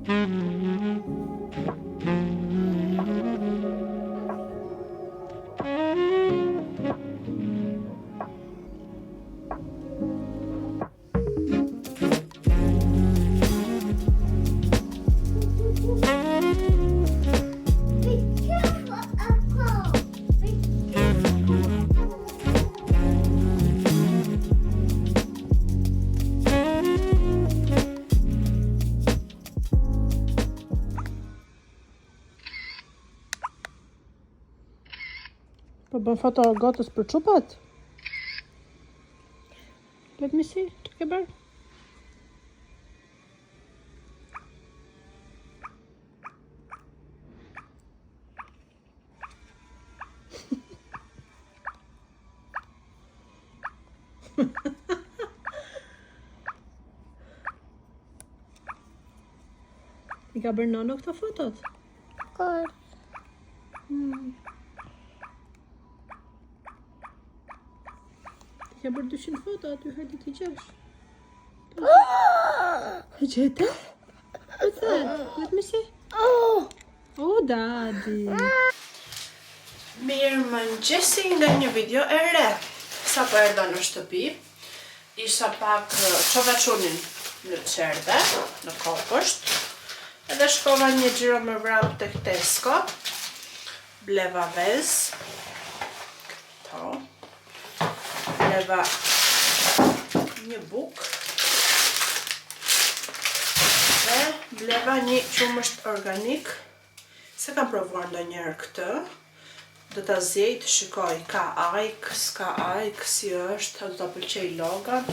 Be careful, Uncle. Be careful. Po bën foto gotës për çupat? Let me see, çka ke bërë? I ka bërë nono këto fotot? Good. Ti ka bërë 200 foto aty hajde t'i gjesh. E gjete? What's that? Let me see. Oh. Oh, daddy. Mirë mëngjesi nga një video e re. Sa po erdha në shtëpi, isha pak çova çunin në çerdhe, në kopësht, edhe shkova një xhiro me vrap tek Tesco, bleva vezë, këto, bleva një bukë, dhe bleva një qumësht organik, s'e kam provuar ndonjëherë këtë, do ta zjej të shikoj, ka ajkë, s'ka ajkë, si është, a do ta pëlqej Logan,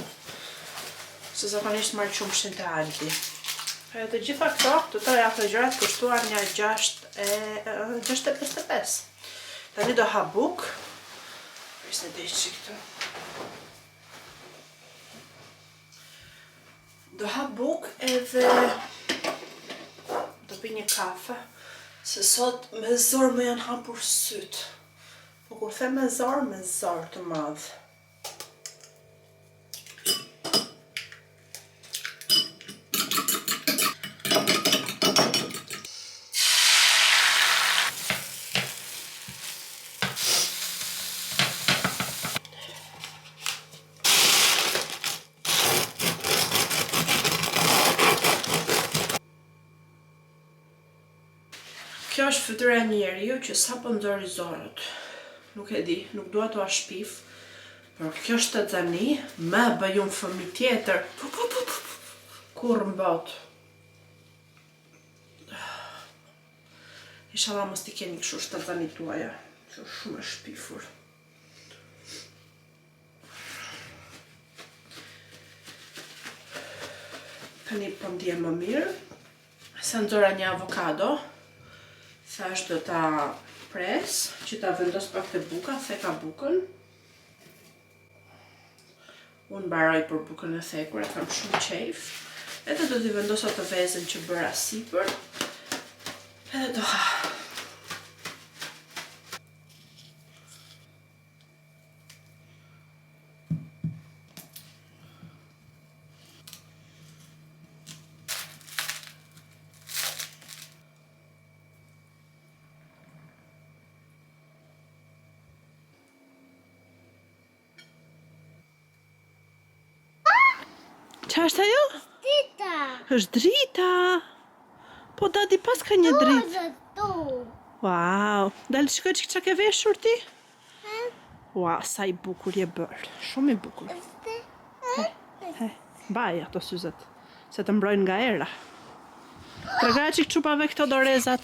se zakonisht marr qumështin te Aldi. Edhe të gjitha këto, të treja këto gjërat kushtuan një 6.55. Tani do ha bukë. Prisni të çik këtu. Do ha bukë edhe do pi një kafe, se sot me zor më janë hapur syt. Po kur them me zor, me zor të madh. Kjo është fytyra e një njeriu që sapo nxori zorrët. Nuk e di, nuk dua t'ua shpif, por kjo shtatzani më bëj unë fëmijë tjetër. Pu, pu, pu, pu, pu. Kurrë në botë. Inshallah mos t'i keni kështu shtatzani tuaja, që është shumë e shpifur. Tani po ndihem më mirë. Se nxora një avokado, thash do ta pres, që ta vendos pak te buka, theka bukën. Unë mbaroj për bukën e thekur, e kam shumë qejf. Edhe do t'i vendos atë vezën që bëra sipër. Edhe do ha. Qa është ajo? Drita. Është drita. Po daddy pas ka një dritë. Tu. Wow. Dal shikoj çik çka ke veshur ti? Ua, sa i bukur je bërë. Shumë i bukur. He, mbaj ato syzet, se të mbrojnë nga era. Tregoja çik çupave këto dorezat.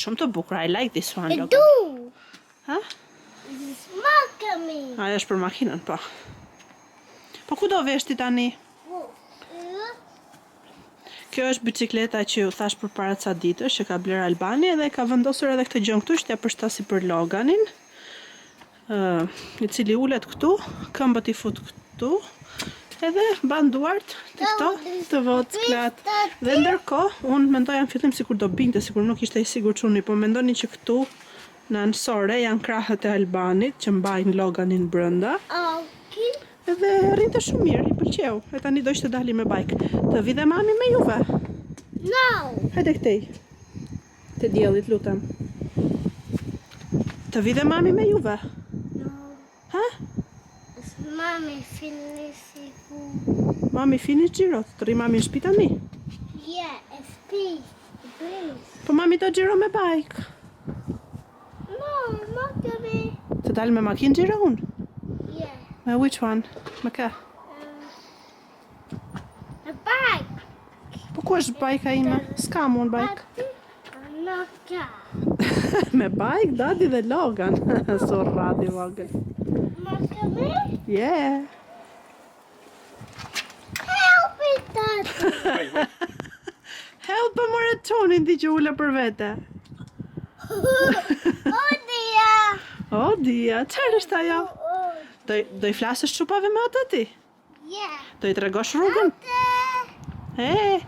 Shumë të bukura, I like this one. Logan. Du. Ha? Smakami. Ajo është për makinën, po. Po ku do vesh ti tani? Kjo është bicikleta që ju thash për para ca ditësh që ka bler Albani edhe ka vendosur edhe këtë gjën këtu që t'ja përshtasi për Loganin. Ë, i cili ulet këtu, këmbët i fut këtu, edhe mban duart te këto të vocklat. Dhe ndërkohë, unë mendoja në fillim sikur do binte, sikur nuk ishte i sigurt çuni, po mendoni që këtu në anësore janë krahët e Albanit që mbajnë Loganin brenda. Okay. Edhe rrinte shumë mirë, i pëlqeu. E tani do ishte dali me bike. Të vi dhe mami me juve. No. Hajde këtej. Te diellit, lutem. Të vi dhe mami me juve? No. Ha? It's mommy finish Mami finish xhiro, të rri mami në shtëpi tani. Yeah, it's peace. Please. Po mami do xhiro me bike. No, not to me. Të dalë me makinë xhiro unë? Yeah. Me which one? Me kë? A bike. Po ku është bajka ime? S'kam unë bike. Not car. me bike, daddy dhe Logan. Surrati vogël. Not to me. Yeah. Help me, daddy. Wait, wait. Help e more çonin ti që ule për vete. oh dear. O, dia, çfarë është ajo? Oh, Do, do i flasësh çupave me atë ti? yeah. Do i tregosh rrugën? There. E,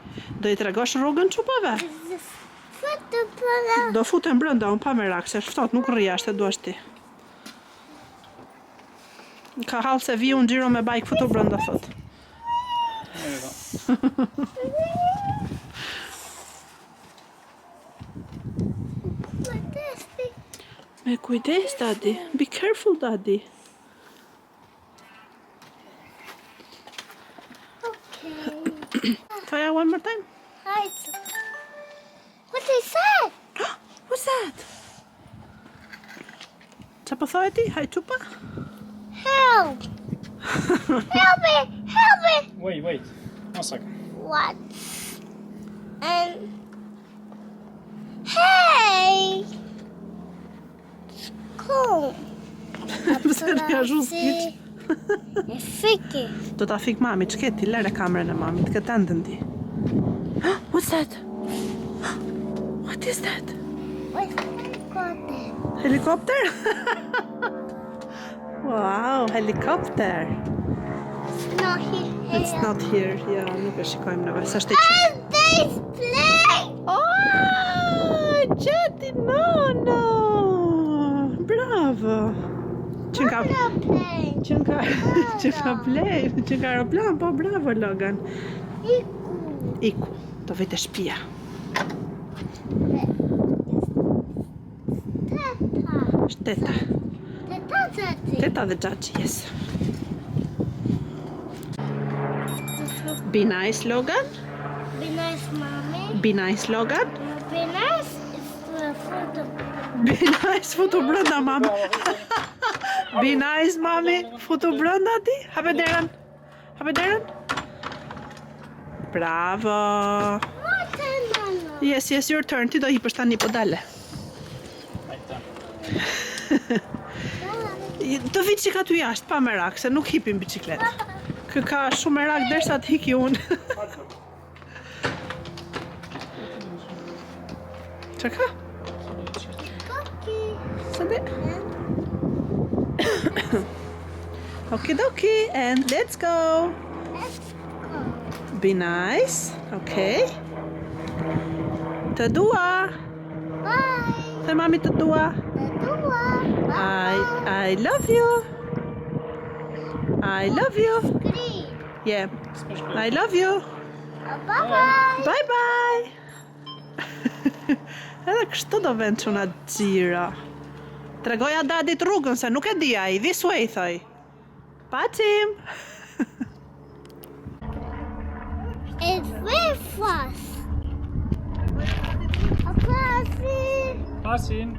do i tregosh rrugën çupave? Football. Do futem brenda, unë pa merak, se është ftohtë, nuk rri jashtë, e duash ti. Ka hall se vi unë xhiro me bike futu brenda, thot. There we go. What is this? Me kujdes, daddy. Be careful, daddy. Okay. Try one more time. Hi. What is that? What's that? Qa po thoje ti? Haj çupa? Help! Help me! Help me! Wait, wait. One second. What? And hey! Cool. Pse reazhu s'kiç? E fiki. Do ta fik mami, ç'ke ti? Lere kamerën e mamit, këtë endën ti. What's that? What is that? What's helicopter? Helikopter? wow, helikopter. It's not here. It's not here. Ja, nuk e shikojmë neve. Sa është e qetë. And this plane. Oh, gjeti nono. Bravo. Që nga Aeroplane. që nga që nga plane, që nga aeroplan, po bravo Logan. Iku. Iku, do vete shtëpia. Tata. Shteta. Tata tati. Teta dhe xhaxhi, yes. Be nice, Logan. Be nice, mommy. Be nice, Logan. Be nice is the photo. Be nice, futu brenda, mami. Be nice, mami. Futu brenda ti. Hape derën. Hape derën. Bravo. What mama? Yes, yes, your turn. Ti do hipësh tani, po dale. Right done. Të vi çik aty jashtë, pa merak, se nuk hipim bicikletë. Kë ka shumë merak derisa të hiki unë. Qa ka? Cookie. Sa de? Okie and let's go. Let's go. Be nice, okay? Të dua. Bye. The mami të dua. Të dua. I I love you. I love you. Green. Yeah. I love you. Bye bye. Bye bye. Edhe kështu do vend çuna xhiro. Tregoja dadit rrugën se nuk e di ai. This way thoj. Paqim. It's very fast. Pasi. Pasin.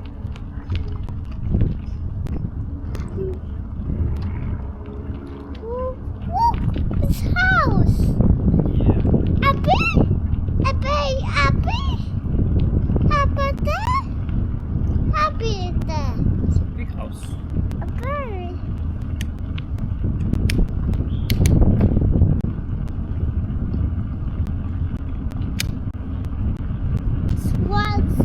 Look, it's house. Yeah. Abby, Abby, Abby, Abby there, Abby there, It's a big house. a very. Swans.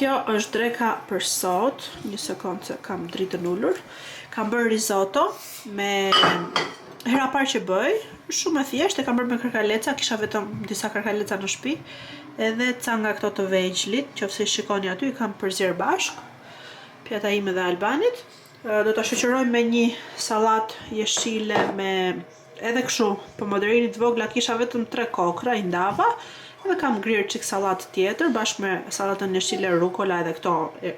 Kjo është dreka për sot, një sekond se kam dritën ulur. Kam bërë risotto me hera parë që bëj, shumë e thjeshtë, e kam bërë me karkaleca, kisha vetëm disa karkaleca në shtëpi, edhe ca nga këto të vegjlit, qofse i shikoni aty, i kam përzier bashkë. Pjata ime dhe Albanit. Do ta shoqëroj me një sallatë jeshile me edhe kështu pomodorini të vogla, kisha vetëm 3 kokra, i ndava, edhe kam grirë çik sallatë tjetër bashkë me sallatën jeshile, rukola edhe këto e,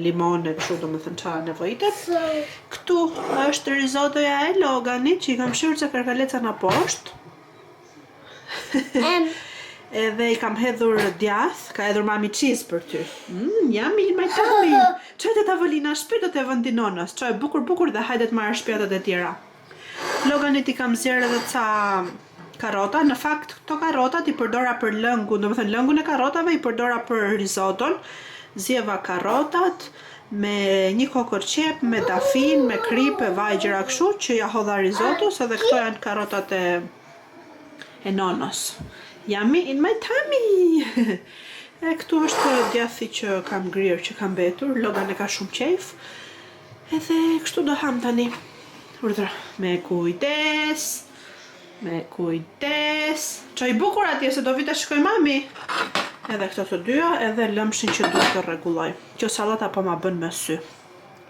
limone kështu domethënë ça nevojitet. Këtu është rizotoja e Loganit që i kam fshirë ca karkaleca në poshtë. Edhe i kam hedhur djath, ka hedhur mami cheese për ty. Mm, yummy in my tummy. Çoje te tavolina shpejt do te vendi nonës. Çoje bukur bukur dhe hajde të marrësh pjatat e tjera. Loganit i kam zjerë edhe ca karrota. Në fakt këto karrotat i përdora për lëngun, domethënë lëngun e karrotave i përdora për rizoton. Zjeva karrotat me një kokërr qepë, me dafin, me kripë, vaj gjëra kështu që ja hodha rizotos, edhe këto janë karrotat e e nonës. Yummy in my tummy! E këtu është djathi që kam grirë, që kam mbetur, Logan e ka shumë qejf. Edhe kështu do ham tani. Urdhra, me kujdes, me kujdes. Çoji bukur atje se do vi ta shikoj mami. Edhe këto të dyja, edhe lëmshin që duhet të rregulloj. Kjo sallata po ma bën me sy.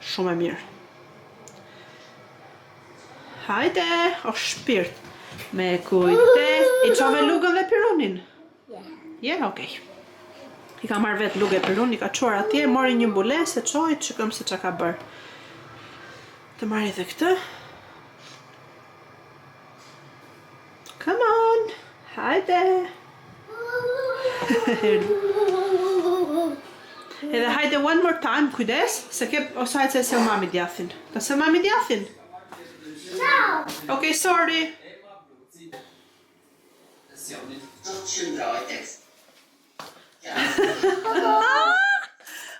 Shumë e mirë. Hajde, o shpirt. Me kujdes. I çove lugën dhe pirunin? Yeah. Yeah, okay. I ka marrë vetë lugë e pirun, i ka çuar atje, mori një mbulesë, e çoi, të shikojmë se ça ka bërë. Të marrë edhe këtë. Come on, hajde. Edhe hajde one more time, kujdes, se ke, ose hajde se e sjell mami djathin. Ta sjell mami djathin? No. Okay, sorry.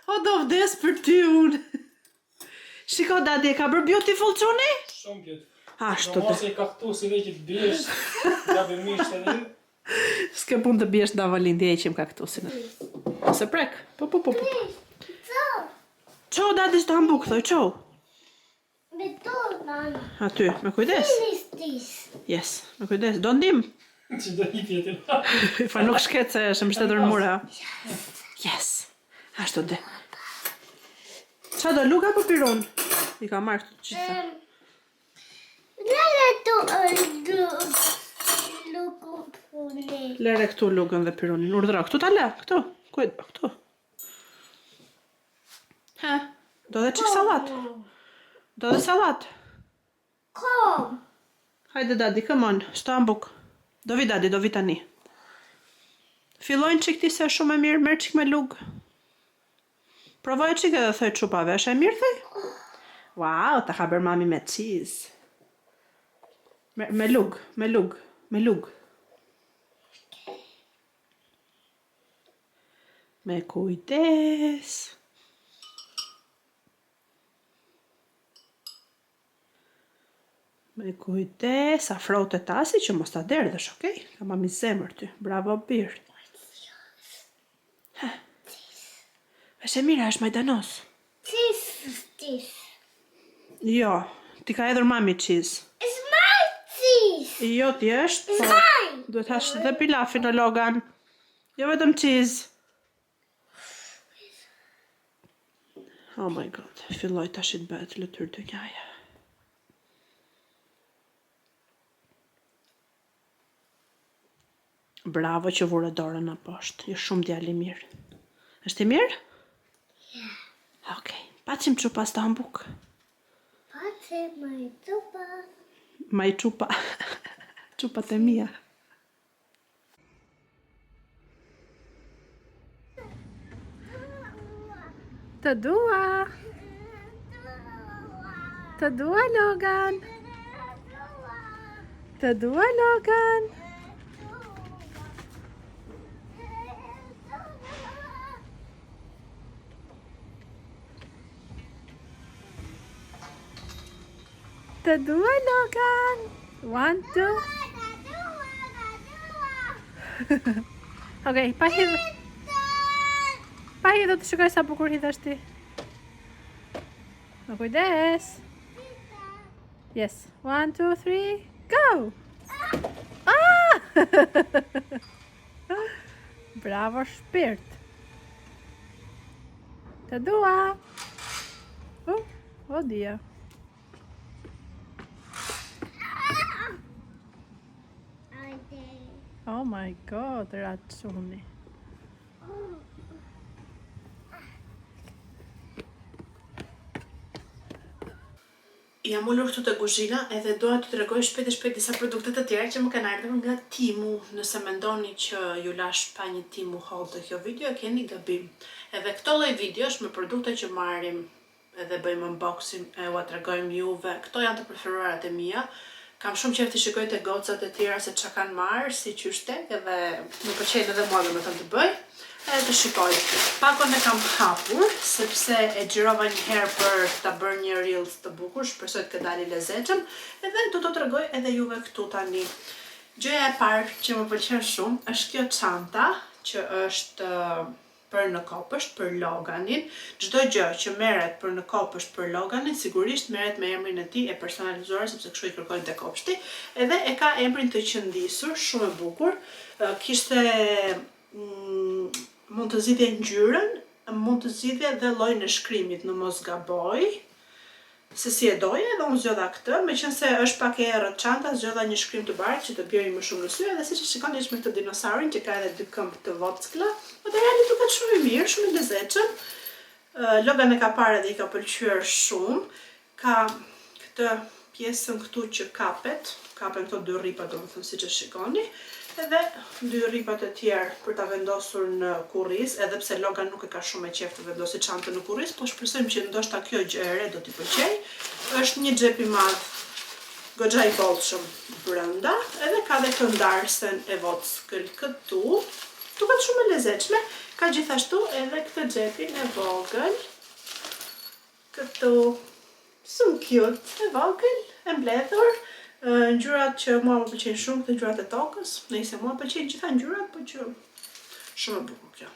O do vdes për ty unë. Shiko daddy, e ka bërë beautiful çuni? Shumë beautiful. Ashtu. Do mos e kaktusi veç të biesh, gabimisht edhe. S'ke punë të biesh në tavolinë, ti heqim kaktusin. Ose prek. Po po po po. Çou daddy s'do ham bukë, thoj çou. Me dorën. Aty, me kujdes. Finish this. Yes, me kujdes. Do ndim. Që do i tjetin. Fa nuk shket se është mbështetur në mur, ha. Yes. Ashtu de. Ça do lugë apo pirun? I ka marrë të gjitha. Lere tu lugu pune. Lere këtu lugën dhe pirunin. Urdhëro, këtu ta lë, këtu. Ku e do, këtu. Ha, do dhe çik sallat. Do dhe sallat. Kom. Hajde daddy, come on, s'do ham bukë. Do vi daddy, do vi tani. Fillojnë çik ti se është shumë e mirë, merr çik me lugë. Provoje çik edhe thoj çupave, është e mirë thoj? Wow, ta ka bërë mami me cheese. Me, me lugë, me lugë, me lugë. Me kujdes. Me kujdes, afrohu te tasi që mos ta derdhësh, okej? Ka mami zemër ty. Bravo bir. Ha. Është e mira, është majdanoz. Cheese is this. Jo, ti ka hedhur mami cheese. It's my cheese. Jo, ti është, po Mine. duhet hash dhe pilafin o Logan. Jo vetëm cheese. Oh my god, filloi tash të bëhet lëtyr dynjaja. Bravo që vure dorën në poshtë, je shumë djalë i mirë. Është i mirë? Yeah. Okej, paçim çupa s'do ham bukë. Paçim my çupa. My çupa. Çupat e mia. Të dua. Të dua Logan. Të dua Logan. Të dua Logan. One, two. Okej, pa hidh. Pa hidhu të shikoj sa bukur hidhesh ti. Me kujdes. Yes. 1, 2, 3, go! Ah! Bravo shpirt. Të dua. Oh, oh dia. Oh my god, ra çuni. Jam ulur këtu te kuzhina edhe dua t'ju tregoj shpejt e shpejt disa produkte të tjera që më kanë ardhur nga Temu. Nëse mendoni që ju lash pa një Temu haul te kjo video, e keni gabim. Edhe këto lloj videosh me produkte që marrim edhe bëjmë unboxing e ua tregojmë juve, këto janë të preferuarat e mia. Kam shumë qejf të shikoj te gocat e tjera se çka kanë marrë, si qysh tek, edhe më pëlqejnë edhe mua domethënë të bëj, edhe të shikoj. Pakon e kam hapur, sepse e xhirova një herë për ta bërë një reels të bukur, shpresoj të ketë dalë i lezetshëm, edhe do t'u tregoj edhe juve këtu tani. Gjëja e parë që më pëlqen shumë është kjo çanta, që është për në kopësht për Loganin. Çdo gjë që merret për në kopësht për Loganin sigurisht merret me emrin e tij e personalizuar sepse kështu i kërkojnë te kopshti. Edhe e ka emrin të qëndisur, shumë e bukur. Kishte mund të zgjidhje ngjyrën, mund të zgjidhje dhe llojin e shkrimit në mos gaboj. Se si e doje edhe unë zgjodha këtë, meqenëse është pak e errët çanta, zgjodha një shkrim të bardhë që të bjerë më shumë në sy, edhe siç e shikoni është me këtë dinosaurin që ka edhe dy këmbë të vockla. Materiali duket shumë i mirë, shumë i lezetshëm. Logan e ka parë edhe i ka pëlqyer shumë. Ka këtë pjesën këtu që kapet, kapen këto dy rripa domethënë siç e shikoni, edhe dy rripat e tjerë për ta vendosur në kurriz, edhe pse Logan nuk e ka shumë me qejf të vendosi çantën në kurriz, po shpresojmë që ndoshta kjo gjë e re do t'i pëlqejë. Është një xhep i madh goxha i bollshëm brenda, edhe ka dhe këtë ndarësen e vockël këtu. Duket shumë e lezetshme, ka gjithashtu edhe këtë xhepin e vogël këtu. Shumë cute, e vogël, e mbledhur, ngjyrat që mua më pëlqejnë shumë, këto ngjyrat e tokës, nëse mua më pëlqejnë gjitha ngjyrat, po që shumë e bukur kjo.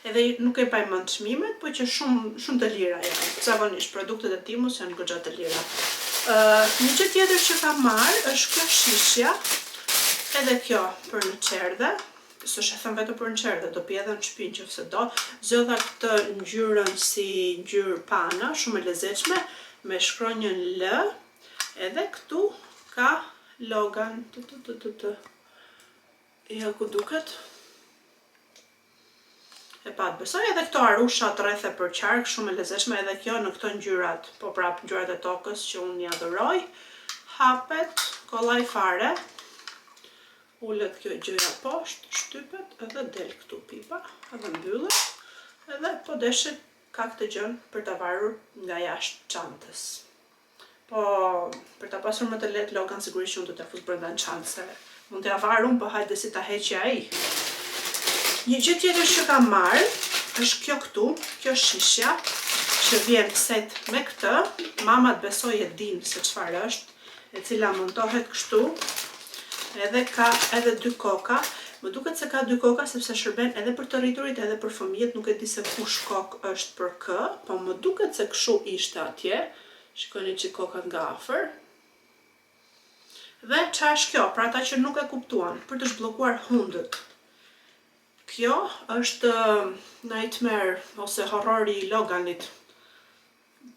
Edhe nuk e mbaj mend çmimet, po që shumë shumë të lira janë. Zakonisht produktet e Temus janë goxha të lira. Një gjë tjetër që kam marrë është kjo shishja, edhe kjo për në çerdhe. S'është e thënë vetëm për në çerdhe, do pi edhe në shtëpi nëse do. Zgjodha këtë ngjyrën si ngjyrë pana, shumë e lezetshme, me shkronjën L. Edhe këtu ka Logan, të të të të të. Ja ku duket. E pa të besoj edhe këto arushat rrethe për qark, shumë e lezetshme edhe kjo në këto ngjyrat, po prap ngjyrat e tokës që unë i adhuroj. Hapet, kollaj fare. Ulet kjo gjëja poshtë, shtypet edhe del këtu pipa, edhe mbyllet, edhe po deshe ka këtë gjën për ta varur nga jashtë çantës. Po, për ta pasur më të lehtë Logan sigurisht që unë do t'ja fus brenda në çantë, se mund t'ja var unë, po hajde si ta heqë ai. Një gjë tjetër që kam marrë është kjo këtu, kjo shishja, që vjen set me këtë. Mamat besoj e dinë se çfarë është, e cila montohet kështu, edhe ka edhe dy koka. Më duket se ka dy koka sepse shërben edhe për të rriturit edhe për fëmijët, nuk e di se kush kokë është për kë, po më duket se kështu ishte atje. Shikoni që kokat nga afër. Dhe ça është kjo? Për ata që nuk e kuptuan, për të zhbllokuar hundët. Kjo është nightmare ose horrori i Loganit.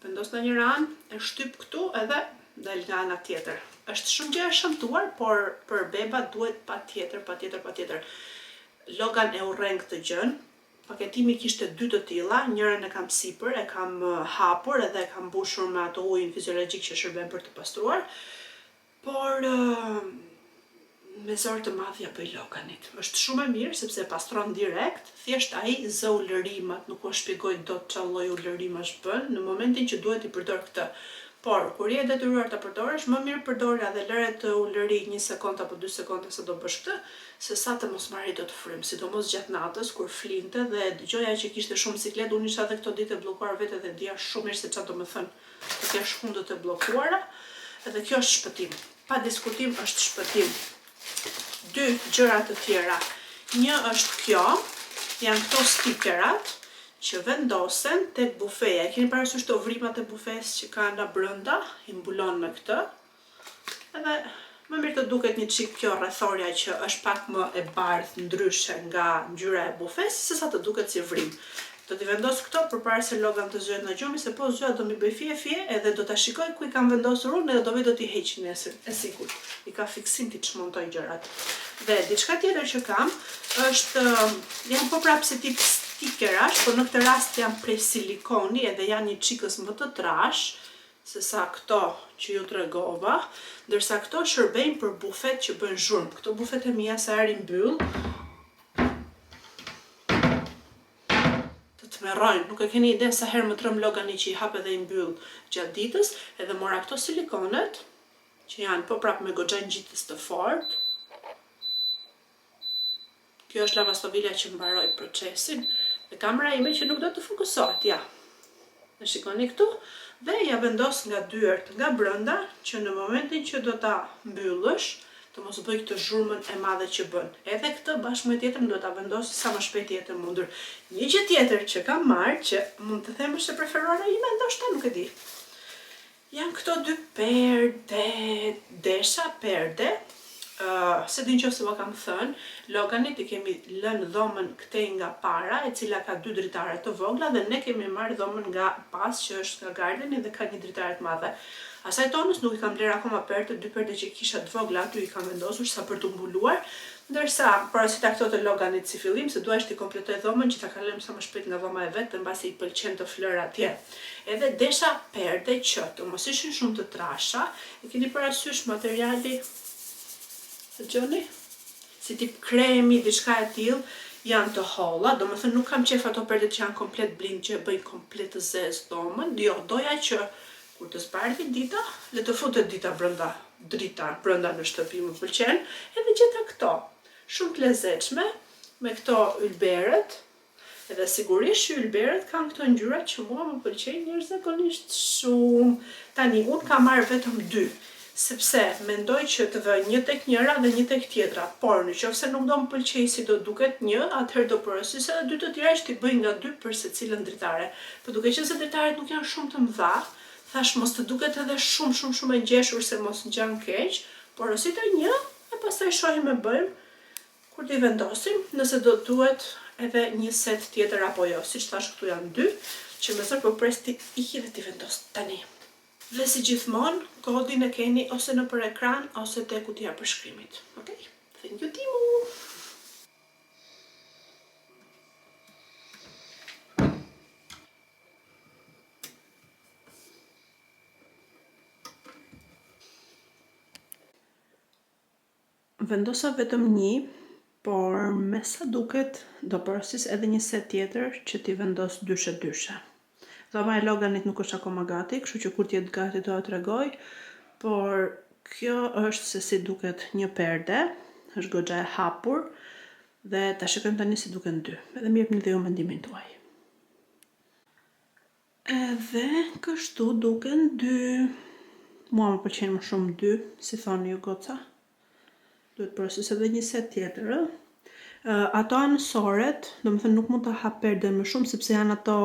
Vendos në njërën anë, e shtyp këtu edhe del nga ana tjetër. Është shumë gjë e shëmtuar, por për beba duhet patjetër, patjetër, patjetër. Logan e urren këtë gjën. Paketimi kishte dy të tilla, njërën e kam sipër, e kam hapur edhe e kam mbushur me ato ujin fiziologjik që shërben për të pastruar. Por me zor të madh ja bëj Loganit. Është shumë e mirë sepse e pastron direkt, thjesht ai zë ulërimat, nuk ua shpjegoj dot çfarë lloj ulërimash bën në momentin që duhet t'i përdor këtë. Por kur je e detyruar ta përdorësh, më mirë përdorja dhe lëre të ulëri një sekond apo dy sekonda sa do bësh këtë, se sa të mos marri dot frymë, sidomos gjatë natës kur flinte dhe dëgjoja që kishte shumë siklet, unë isha edhe këto ditë e bllokuar vetë dhe dija shumë mirë se çfarë do të thënë të kesh hundët e bllokuara, edhe kjo është shpëtim. Pa diskutim është shpëtim. Dy gjëra të tjera. Një është kjo, Janë këto stikerat që vendosen tek bufeja. E keni parasysh këto vrimat e bufesë që ka nga brenda, i mbulon me këtë. Edhe më mirë të duket një çik kjo rrethorja që është pak më e bardhë ndryshe nga ngjyra e bufesë, sesa të duket si vrimë. Do t'i vendos këto përpara se Logan të zgjohet nga gjumi, se po zgjohet do m'i bëj fije fije edhe do ta shikoj ku i kam vendosur unë edhe do vej do t'i heq nesër, e sigurt. I ka fiksim t'i çmontoj gjërat. Dhe diçka tjetër që kam është janë po prapë si tip stikerash, por në këtë rast janë prej silikoni edhe janë një çikës më të trashë se sa këto që ju tregova, ndërsa këto shërbejnë për bufet që bëjnë zhurmë. Këto bufet e mia sa herë i mbyll, të tmerrojnë, nuk e keni idenë sa herë më tremb Logani që i hap edhe i mbyll gjatë ditës, edhe mora këto silikonet, që janë po prapë me goxha ngjitës të fortë. Kjo është lavastovilja që mbaroi procesin dhe kamera ime që nuk do të fokusohet, ja. E shikoni këtu dhe ja vendos nga dyert nga brenda që në momentin që do ta mbyllësh, të mos bëj këtë zhurmën e madhe që bën. Edhe këtë bashkë me tjetrën duhet ta vendos sa më shpejt të jetë e mundur. Një gjë tjetër që kam marrë, që mund të them është e preferuara ime, ndoshta nuk e di. Janë këto dy perde, desha perde, uh, s'e di nëse ua kam thënë, Loganit i kemi lënë dhomën këtej nga para, e cila ka dy dritare të vogla dhe ne kemi marrë dhomën nga pas që është nga gardeni dhe ka një dritare të madhe. Asaj tonës nuk i kam blerë akoma perde, dy perde që kisha të vogla aty i kam vendosur sa për t'u mbuluar, ndërsa porosita këto të Loganit si fillim se dua që t'i kompletoj dhomën që ta kalojmë sa më shpejt nga dhoma e vet dhe mbase i pëlqen të flërë atje. Edhe desha perde që të mos ishin shumë të trasha, e keni parasysh materiali, dëgjoni? Si tip kremi, diçka e tillë, janë të holla, domethënë nuk kam qejf ato perdet që janë komplet blind që e bëjnë komplet të zezë dhomën, jo, doja që kur të zbardhi dita, le të futet dita brenda, drita brenda në shtëpi më pëlqen, edhe gjeta këto, shumë të lezetshme, me këto ylberët, edhe sigurisht që ylberët kanë këto ngjyra që mua më pëlqejnë jashtëzakonisht shumë. Tani, unë kam marrë vetëm dy, sepse mendoj që të vë një tek njëra dhe një tek tjetra, por në qoftë se nuk do më pëlqejë si do duket një, atëherë do porosis edhe dy të tjera që t'i bëj nga dy për secilën dritare. Po duke qenë se dritaret nuk janë shumë të mëdha, thash mos të duket edhe shumë shumë shumë e ngjeshur se mos ngjan keq, porosita një e pastaj shohim e bëjmë kur t'i vendosim, nëse do duhet edhe një set tjetër apo jo. Siç thash këtu janë dy, që me zor po pres t'i iki dhe t'i vendos tani. Dhe si gjithmonë, kodin e keni ose nëpër ekran ose te kutia e përshkrimit. Okej? Thank you Temu! Vendosa vetëm një, por me sa duket do porosis edhe një set tjetër që t'i vendos dyshe dyshe. Dhoma e Loganit nuk është akoma gati, kështu që kur të jetë gati do ta tregoj, por kjo është se si duket një perde, është goxha e hapur dhe ta shikojmë tani si duken dy. Edhe më jepni dhe ju mendimin tuaj. Edhe kështu duken dy. Mua më pëlqejnë më shumë dy, si thoni ju goca. Duhet porosis edhe një set tjetër, ë. Ato anësoret, domethënë nuk mund ta hap perden më shumë sepse janë ato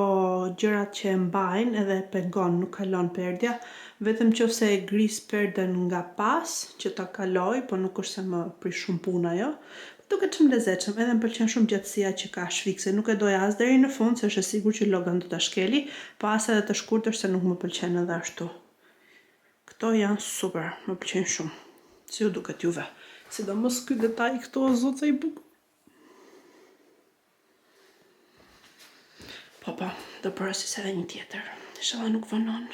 gjërat që e mbajnë edhe e pengon, nuk kalon perdja. Vetëm qofse e gris perden nga pas që ta kaloj, po nuk është se më prish shumë punë ajo. Duket shumë lezetshëm, edhe më pëlqen shumë gjatësia që ka shfikse, nuk e doja as deri në fund se është e sigurt që Logan do ta shkeli, po as edhe të shkurtër se nuk më pëlqen edhe ashtu. Këto janë super, më pëlqejnë shumë. Si ju duket juve? Sidomos ky detaj këtu o zot sa i bukur. Po po, do porosis edhe një tjetër. Inshallah nuk vonon.